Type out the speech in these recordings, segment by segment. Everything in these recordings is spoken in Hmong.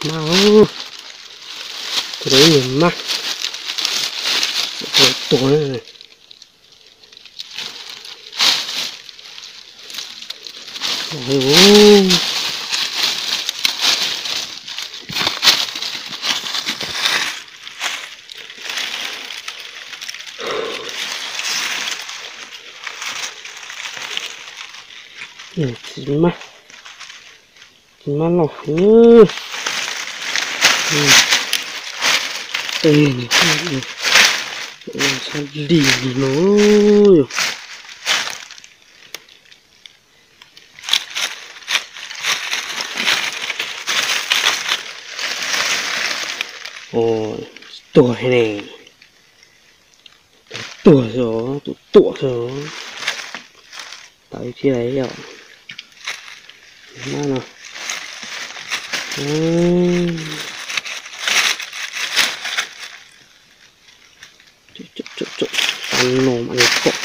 Mab, tus no ib niag mab, tuag na. Txiv mab, txiv mab loj heev. Tej no sab lig no yog. Tuag ne, tuag xwb, tus tuam xwb. Tawv thiab yom. No. Tau no mas kom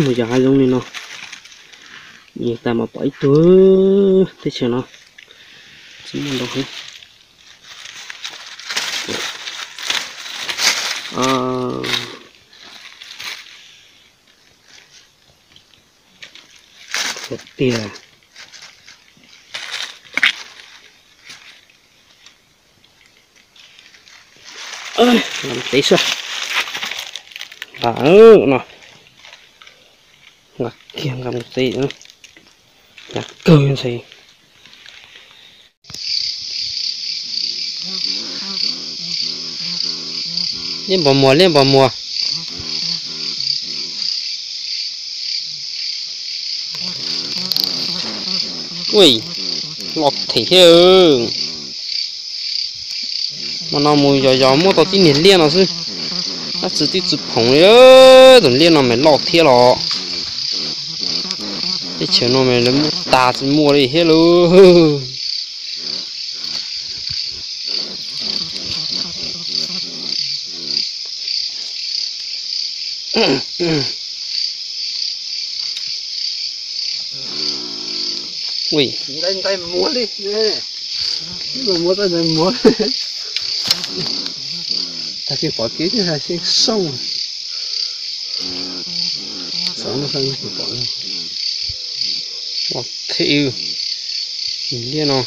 mus yos hav zoov li no, yeej tas mas pom ib tug teb chaws no tsis muaj ntau heev. Tiag. Nqa mus tsev xwb. Nqa no, nqa kiag nqa mus tsev. Nqa kawg ntxhi. Liab npog muag, liab npog muag. Ui, loj thiab thiab. Hmo no mus yos yos muab tau tib niag liab no xwb. Tab txwv tib txwv phoom li, tus liab no mas loj thiab los. Teb chaws no mas lawv muab tas tsis muaj li thiab lauj. Ui, ntais muag li, muag ntais muag. Tag kis pom kev thiab hais xeeb sooj. Xov no xeeb pom. Ua thiab, liab no.